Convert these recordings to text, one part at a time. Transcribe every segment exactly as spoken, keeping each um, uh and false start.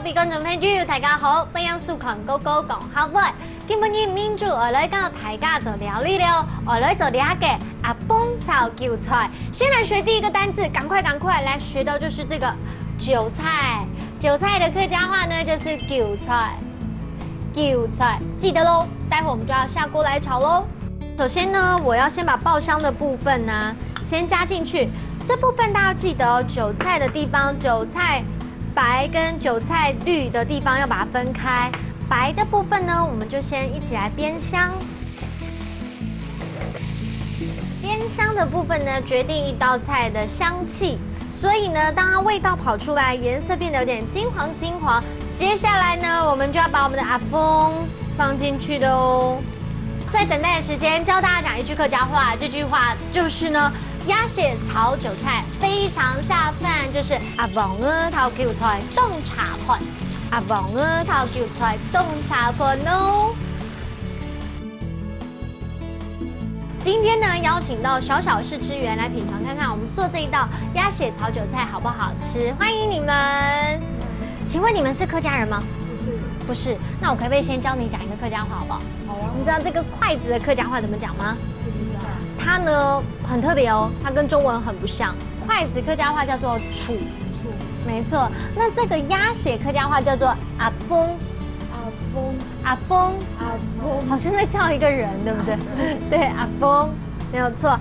各位觀眾朋友，大家好，歡迎收看《哥哥講客話》。今晡日明珠愛來教大家做料理了，愛來做這個阿鳳炒韭菜。先來學第一個單字，趕快趕快來學到就是這個韭菜。韭菜的客家話呢，就是韭菜。韭菜，記得咯，待會我們就要下鍋來炒咯。首先呢，我要先把爆香的部分呢，先加進去。這部分大家要記得哦，韭菜的地方，韭菜白跟韭菜綠的地方要把它分開。白的部分呢，我們就先一起來煸香。煸香的部分呢，決定一道菜的香氣。所以呢，當它味道跑出來，顏色變得有點金黃金黃，接下來呢，我們就要把我們的阿鳳放進去的哦。在等待的時間，教大家講一句客家話，這句話就是呢，鴨血炒韭菜非常下飯，就是阿鳳仔炒韭菜當下飯，阿鳳仔炒韭菜當下飯哦。今天呢，邀請到小小試吃員來品嘗看看我們做這一道鴨血炒韭菜好不好吃，歡迎你們。請問你們是客家人嗎？不是。不是，那我可不可以先教你講一個客家話好不好？好啊。你知道這個筷子的客家話怎麼講嗎？不知道。它呢，很特別哦，它跟中文很不像。筷子客家話叫做「櫥」。櫥。沒錯，那這個鴨血客家話叫做阿鳳。阿鳳。阿鳳。阿鳳。好像在叫一個人，對不對？對，阿鳳，沒有錯。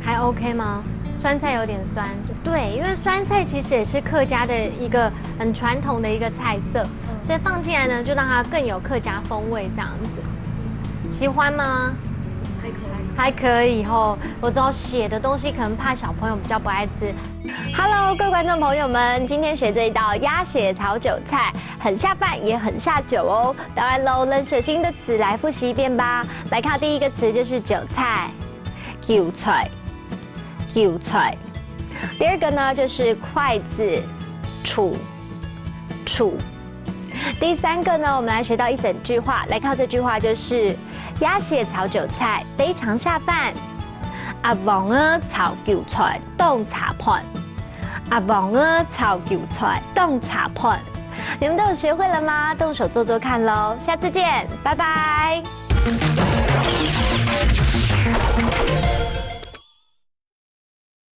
還OK嗎？酸菜有點酸。對，因為酸菜其實也是客家的一個很傳統的一個菜色，所以放進來呢，就讓它更有客家風味這樣子。喜歡嗎？還可以。還可以吼，我知道血的東西可能怕小朋友比較不愛吃。Hello，各位觀眾朋友們，今天學這一道鴨血炒韭菜，很下飯也很下酒哦。當然嘍，認識新的詞來複習一遍吧。來看第一個詞就是韭菜，韭菜，韭菜。第二個呢就是筷子，櫥，櫥。第三個呢，我們來學到一整句話，來看這句話就是鴨血炒韭菜非常下飯，阿鳳仔炒韭菜當下飯，阿鳳仔炒韭菜當下飯。你們都有學會了嗎？動手做做看嘍，下次見，拜拜。